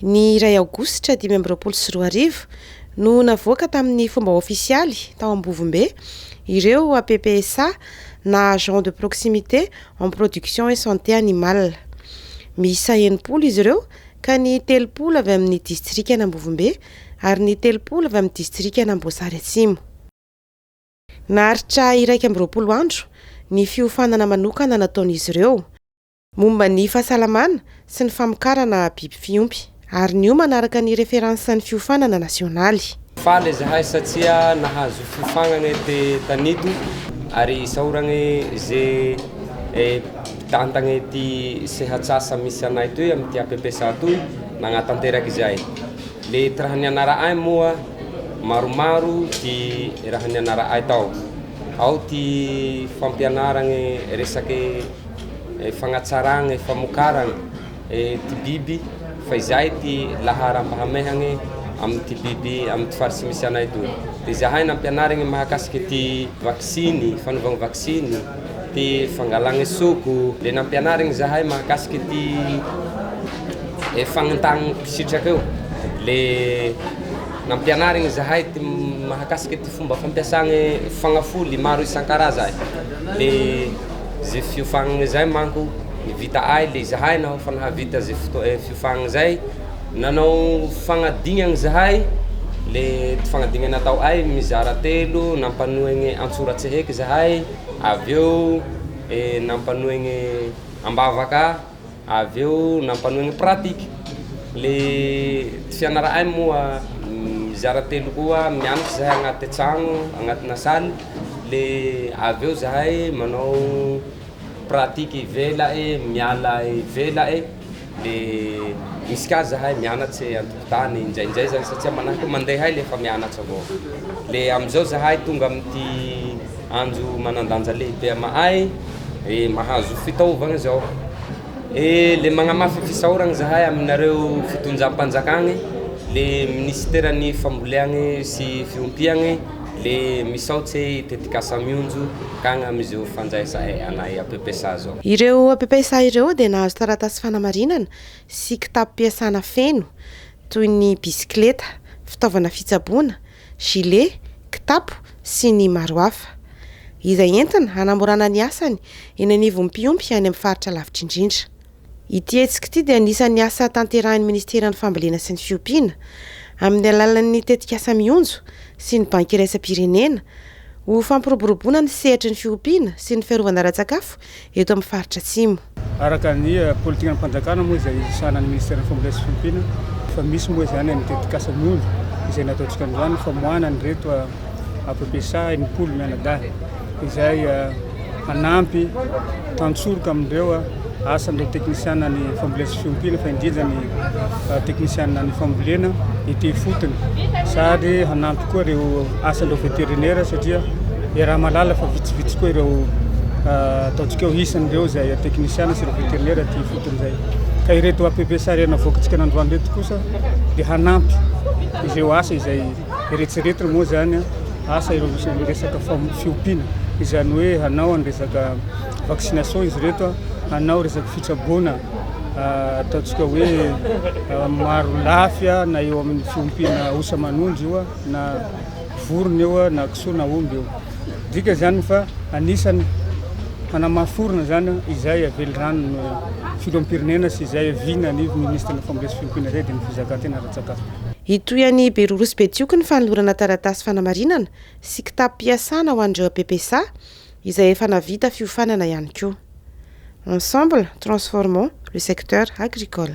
Ny iray aogositra 2025 no navoaka tamin'ny fomba ofisialy tao Ambovombe ireo APPSA na Agents de proximité en production et santé animale. Miisa 60 izy ireo ka ny 30 avy amin'ny distrikan'Ambovombe ary ny 30 avy amin'ny distrikan'Amboasary Atsimo. Naharitra 21 andro ny fiofanana manokana nataon'izy ireo momba ny fahasalamana sy ny famokarana biby fiompy ary niomana araka ny referansan'ny fiofanana nasionaly. Faly zahay satria nahazo fiofagnana te tanito ary isaoragny ze mpitantagny ty sehatrasa misy anay toy amy ty APPSA toy nagnatanteraky zay. Le ty raha nianara'ay moa maromaro ty raha nianara'ay tao. Ao ty fampianaragny resaky fagnatsaragny famokaragny ty biby fa izay ty laharam-pahamehagny amy ty biby amy ty faritsy misy anay toy. De zahay nampianarigny mahakasiky ty vaksiny, fanaovagna vaksiny, ty fangalagny soko, le nampianarigny zahay mahakasiky ty fagnintagny mpisitraky eo, le nampianarigny zahay ty mahakasiky ty fomba fampiasagny fagnafoly maro isan-karazany. Le ze fiofagnana zay manko nivita'ay le zahay naho fa nahavita ze fotoa fiofagnana zay, nanao fagnadignana zahay, le ty fagnadignana natao'ay mizara telo, nampanoegny antsoratsy heky zahay, avy eo nampanoegny ambavaka, avy eo nampanoegny pratique. Le ty fianara'ay moa mizara telo koa, mianatry zahay agnaty tragno, agnatina salle, le avy eo zahay manao pratique ivela'e, miala ivela'e, le misy ka zahay mianatry an-tokotany indraindray zany satria manahaky mandeha le fa mianatry avao. Le amizao zahay tonga amity andro manan-danja lehibe ama'ay, mahazo fitaovagna zao. Le magnamafy fisaoragna zahay aminareo fitondram-panjakagny, le minisiteran'ny famboleagny sy fiompiagny, le misaotse tetikasa Mionjo kagny amizao fandraisa'ay anay APPSA zao. Ireo APPSA ireo dia nahazo taratasy fanamarinana sy kitapom-piasana feno toy ny bisikileta, fitaovana fitsaboana, gilet, kitapo sy ny maro hafa. Izay entina hanamorana ny asany eny anivon'ny mpiompy any amin'ny faritra lavitra indrindra. Ity hetsika ity dia anisan'ny asa tanterahin'ny Ministeran'ny Fambolena sy ny Fiompiana amin'ny alalan'ny tetikasa Mionjo sy ny Banky Iraisam-pirenena ho fampiroboroboana ny sehatry ny fiompiana sy ny fiarovana ara-tsakafo eto amin'ny faritra Atsimo. Araka ny politikan'ny fanjakana moa izay sahanan'ny Ministeran'ny Fambolena sy Fiompiana, efa misy moa izany ny tetikasa Mionjo izay nataontsika androany famoahana an'ireto APPSA 60 mianadahy izay hanampy tantsoroka amin'ireo asan'ireo teknisiana ny fambolena sy fiompiana fa indrindra ny teknisiana ny fambolena ety ifotony sady hanampy koa ireo asan'ireo vétérinaire satria iaraha-mahalala fa vitsivitsy koa ireo ataontsika hoe isan'ireo izay teknisiana sy ireo vétérinaire aty ifotony izay ka ireto APPSA ireo navoakantsika nandroany ireto kosa dia hanampy ireo asa izay eretseretina moa zany asa ireo resaka fiompiana izany hoe hanao ny resaka vaccination izy ireto, hanao resaka fitsaboana ataontsika hoe maro lafy na eo amin'ny fiompiana osa aman'ondry io na vorona io na kisoa na omby io. Midika izany fa anisan'ny hanamafy orina izany izay velirano filoham-pirenena sy izay vinan'ny minisitry ny fambolena sy fiompiana izay dia ny fizakan-tena ara-tsakafo. Hitohy any Beroroha sy Betioky ny fanolorana taratasy fanamarinana sy kitapom-piasana ho an'ireo APPSA izay efa nahavita fiofanana ihany koa. Ensemble, transformons le secteur agricole.